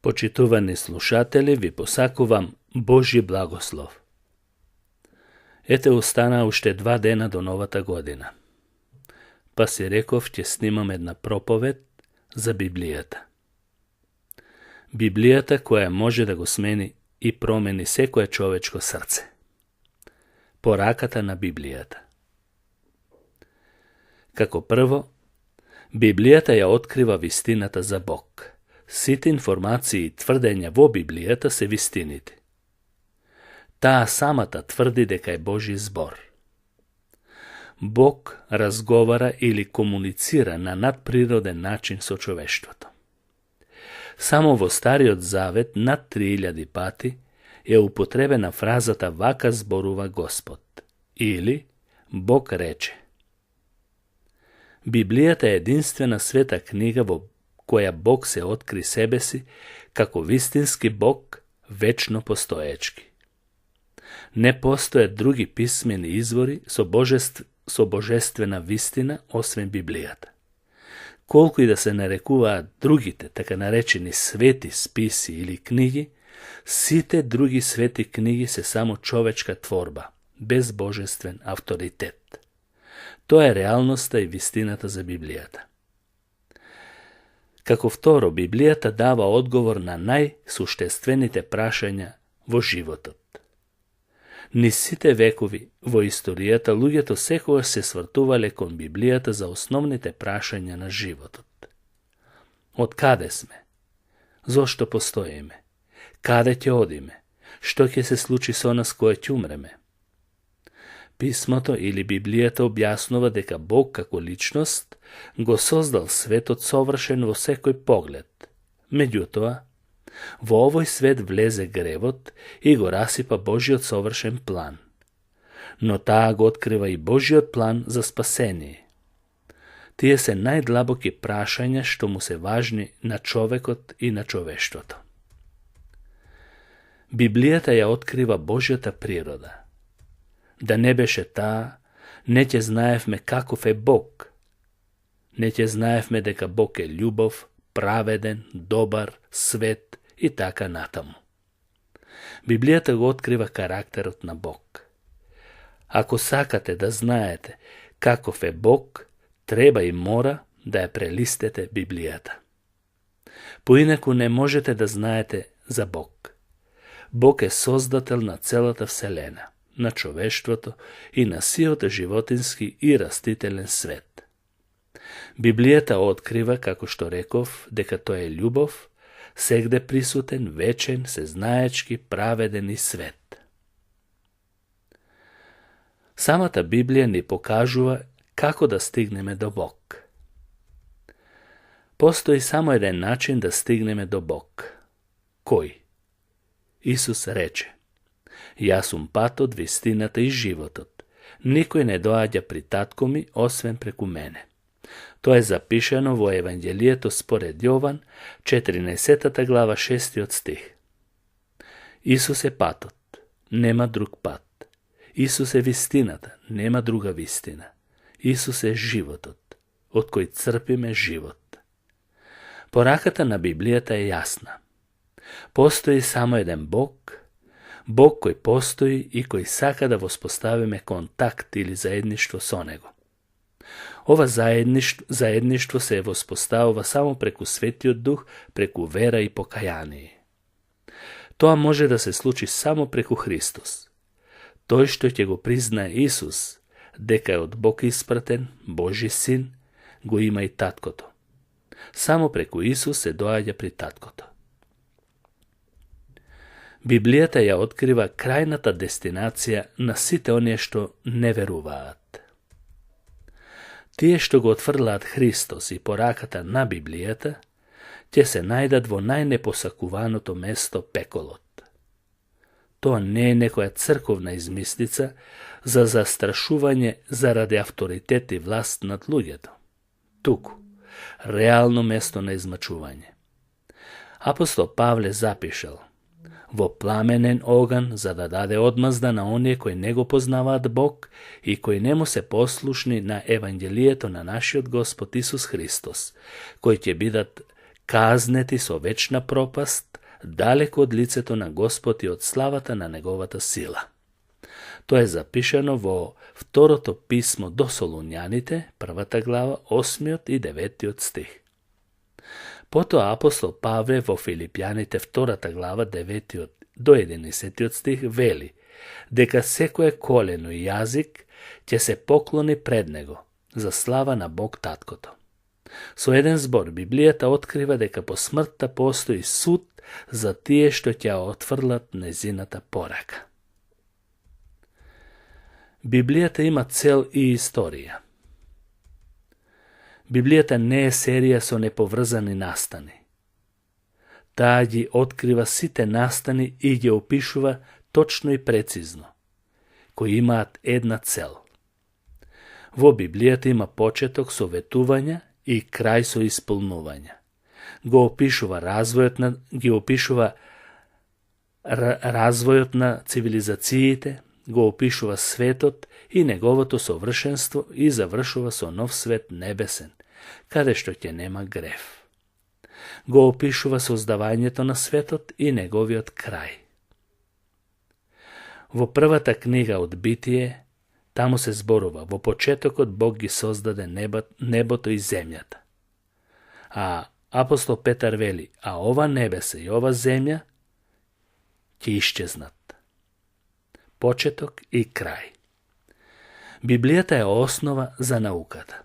Почитувани слушатели, ви посакувам Божи благослов. Ете, останаа уште 2 дена до новата година. Па си реков, ќе снимам една проповед за Библијата. Библијата која може да го смени и промени секое човечко срце. Пораката на Библијата. Како прво, Библијата ја открива вистината за Бог. Сите информации и тврдења во Библијата се вистините. Таа самата тврди дека е Божи збор. Бог разговара или комуницира на надприроден начин со човештвото. Само во Стариот Завет над 3000 пати е употребена фразата "Вака зборува Господ" или "Бог рече". Библијата е единствена света книга во која Бог се откри себе си како вистински Бог, вечно постоечки. Не постојат други писмени извори со божествена вистина освен Библијата. Колку и да се нарекуваат другите, така наречени свети списи или книги, сите други свети книги се само човечка творба, без божествен авторитет. Тоа е реалноста и вистината за Библијата. Како второ, Библијата дава одговор на најсуштествените прашања во животот. Низ сите векови во историјата луѓето секогаш се свртувале кон Библијата за основните прашања на животот. Од каде сме? Зошто постоиме? Каде ќе одиме? Што ќе се случи со нас кога ќе умреме? Писмото или Библијата објаснува дека Бог како личност го создал светот совршен во секој поглед. Меѓутоа, во овој свет влезе гревот и го расипа Божиот совршен план. Но таа го открива и Божиот план за спасение. Тие се најдлабоки прашања што му се важни на човекот и на човештвото. Библијата ја открива Божјата природа. Да не беше таа, не ќе знаевме каков е Бог. Не ќе знаевме дека Бог е љубов, праведен, добар, свет и така натаму. Библијата го открива карактерот на Бог. Ако сакате да знаете каков е Бог, треба и мора да ја прелистете Библијата. Поинаку не можете да знаете за Бог. Бог е создател на целата вселена, на човештвото и на сиот животински и растителен свет. Библијата открива, како што реков, дека тој е љубов, сегде присутен, вечен, сезнаечки, праведен и свет. Самата Библија ни покажува како да стигнеме до Бог. Постои само еден начин да стигнеме до Бог. Кој? Исус рече: "Јас сум патот, вистината и животот. Никој не доаѓа при татко ми, освен преку мене." Тоа е запишано во Евангелието според Јован, 14 глава, 6 стих. Исус е патот, нема друг пат. Исус е вистината, нема друга вистина. Исус е животот, од кој црпиме живот. Пораката на Библијата е јасна. Постои само еден Бог, Бог кој постои и кој сака да воспоставиме контакт или заедништво со Него. Ова заедништво се воспоставува само преку Светиот Дух, преку вера и покаяние. Тоа може да се случи само преку Христос. Тој што ќе го признае Исус, дека е од Бог испратен, Божи син, го има и таткото. Само преку Исус се доаѓа при таткото. Библијата ја открива крајната дестинација на сите оние што не веруваат. Тие што го отфрлаат Христос и пораката на Библијата, ќе се најдат во најнепосакуваното место, пеколот. Тоа не е некоја црковна измислица за застрашување заради авторитет и власт над луѓето. Туку, реално место на измачување. Апостол Павле запишал: "Во пламенен оган, за да даде одмазда на оние кои не го познаваат Бог и кои не му се послушни на Евангелието на нашиот Господ Исус Христос, кои ќе бидат казнети со вечна пропаст, далеко од лицето на Господ и од славата на неговата сила. Тоа е запишано во второто писмо до Солуњаните, 1 глава, 8 и 9 стих. Потоа апостол Павле во Филипјаните 2 глава 9 до 11 стих вели дека секое колено и јазик ќе се поклони пред него за слава на Бог Таткото. Со еден збор Библијата открива дека по смртта постои суд за тие што ќе отфрлат незината порака. Библијата има цел и историја. Библијата не е серија со неповрзани настани. Таа ги открива сите настани и ги опишува точно и прецизно, кои имаат една цел. Во Библијата има почеток со ветувања и крај со исполнување. Ги опишува развојот на цивилизациите, го опишува светот и неговото совршенство и завршува со нов свет небесен, каде што ќе нема грев. Го опишува создавањето на светот и неговиот крај. Во првата книга од Битие, таму се зборува, во почетокот Бог ги создаде небото и земјата. А апостол Петар вели, а ова небесе и ова земја ќе исчезнат. Почеток и крај. Библијата е основа за науката.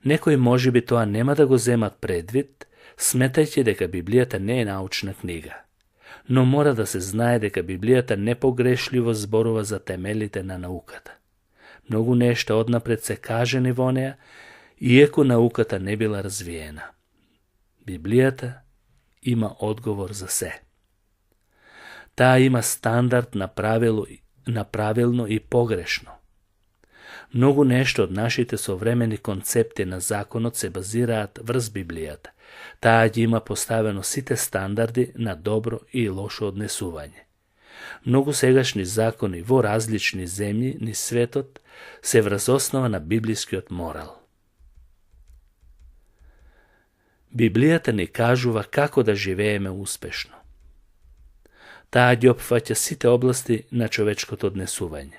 Некои можеби тоа нема да го земат предвид, сметајќи дека Библијата не е научна книга. Но мора да се знае дека Библијата непогрешливо зборува за темелите на науката. Многу нешта однапред се кажени во неа, иеко науката не била развиена. Библијата има одговор за се. Таа има стандард на правилно и погрешно. Многу нешто од нашите современи концепти на законот се базираат врз Библијата. Таа ги има поставено сите стандарди на добро и лошо однесување. Многу сегашни закони во различни земји низ светот се врз основа на библискиот морал. Библијата ни кажува како да живееме успешно. Таа ги опфаќа сите области на човечкото однесување.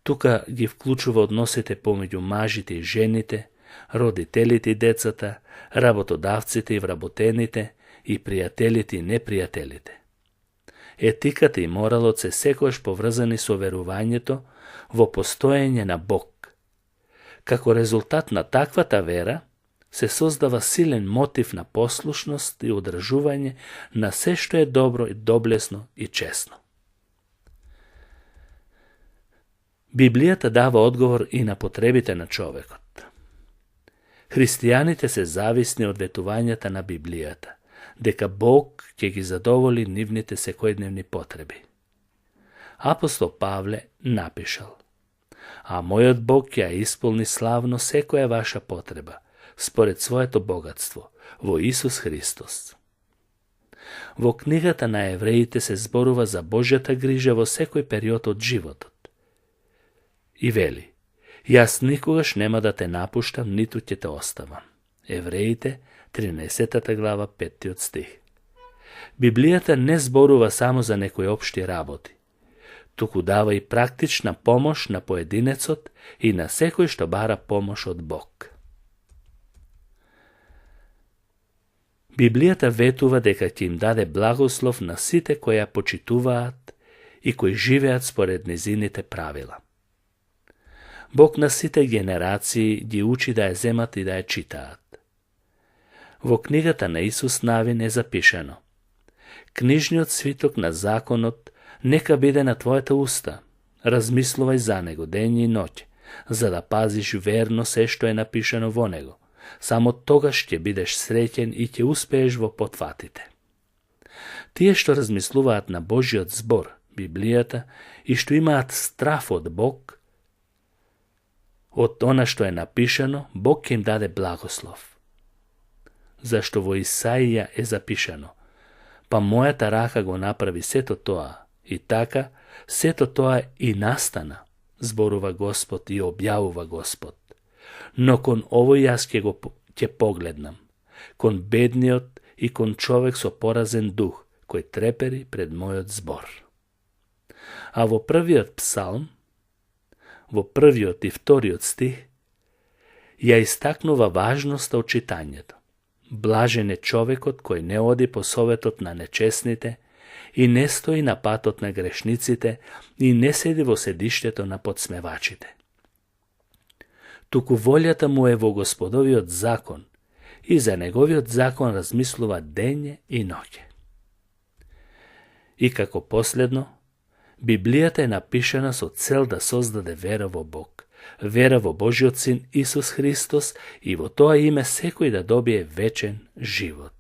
Тука ги вклучува односите помеѓу мажите и жените, родителите и децата, работодавците и вработените, и пријателите и непријателите. Етиката и моралот се секојаш поврзани со верувањето во постоење на Бог. Како резултат на таквата вера, се создава силен мотив на послушност и одржување на се што е добро и доблесно и честно. Библијата дава одговор и на потребите на човекот. Христијаните се зависни од ветувањата на Библијата, дека Бог ќе ги задоволи нивните секојдневни потреби. Апостол Павле напишал: а мојот Бог ќе ја исполни славно секоја ваша потреба, според своето богатство, во Исус Христос. Во книгата на Евреите се зборува за Божјата грижа во секој период од животот. И вели: јас никогаш нема да те напуштам, ниту ќе те оставам. Евреите, 13 глава, 5 стих. Библијата не зборува само за некои општи работи, туку дава и практична помош на поединецот и на секој што бара помош од Бог. Библијата ветува дека ќе им даде благослов на сите кои ја почитуваат и кои живеат според незините правила. Бог на сите генерации ги учи да ја земат и да ја читаат. Во книгата на Исус Навин е запишено: книжниот свиток на законот нека биде на твојата уста, размислувај за него ден и ноќ, за да пазиш верно се што е напишано во него. Само тогаш ќе бидеш среќен и ќе успееш во потфатите. Тие што размислуваат на Божјиот збор, Библијата, и што имаат страф од Бог, од она што е напишано, Бог ќе им даде благослов. Зашто во Исаија е запишано: па мојата рака го направи сето тоа, и така сето тоа и настана, зборува Господ и објавува Господ. Но кон овој јас ќе погледнам, kon bedниот и кон човек со поразен дух, кој трепери пред мојот збор. А во првиот псалм, во првиот и вториот стих, ја истакнува важноста од читањето. Блажен е човекот кој не оди по советот на нечесните и не стои на патот на грешниците и не седи во седиштето на подсмевачите. Туку волјата му е во Господовиот закон и за неговиот закон размислува дење и ноќе. И како последно, Библијата е напишана со цел да создаде вера во Бог, вера во Божиот Син Исус Христос и во тоа име секој да добие вечен живот.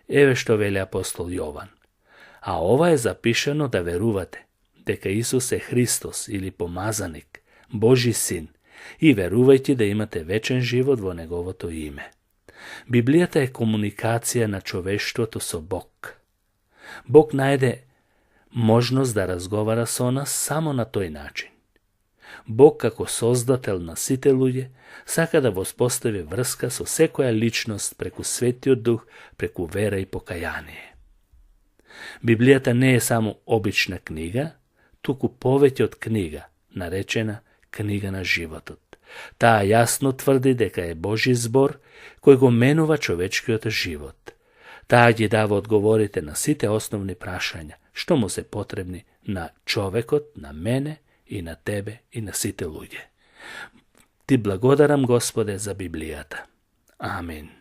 Еве што вели апостол Јован. А ова е запишано да верувате дека Исус е Христос или помазаник, Божи Син, и верувајте да имате вечен живот во Неговото име. Библијата е комуникација на човештвото со Бог. Бог најде можност да разговара со нас само на тој начин. Бог како создател на сите луѓе сака да воспостави врска со секоја личност преку Светиот Дух, преку вера и покаяние. Библијата не е само обична книга, туку повеќе од книга, наречена книга на животот. Таа јасно тврди дека е Божи збор кој го менува човечкиот живот. Таа ги дава одговорите на сите основни прашања, што му се потребни на човекот, на мене и на тебе и на сите луѓе. Ти благодарам, Господе, за Библијата. Амин.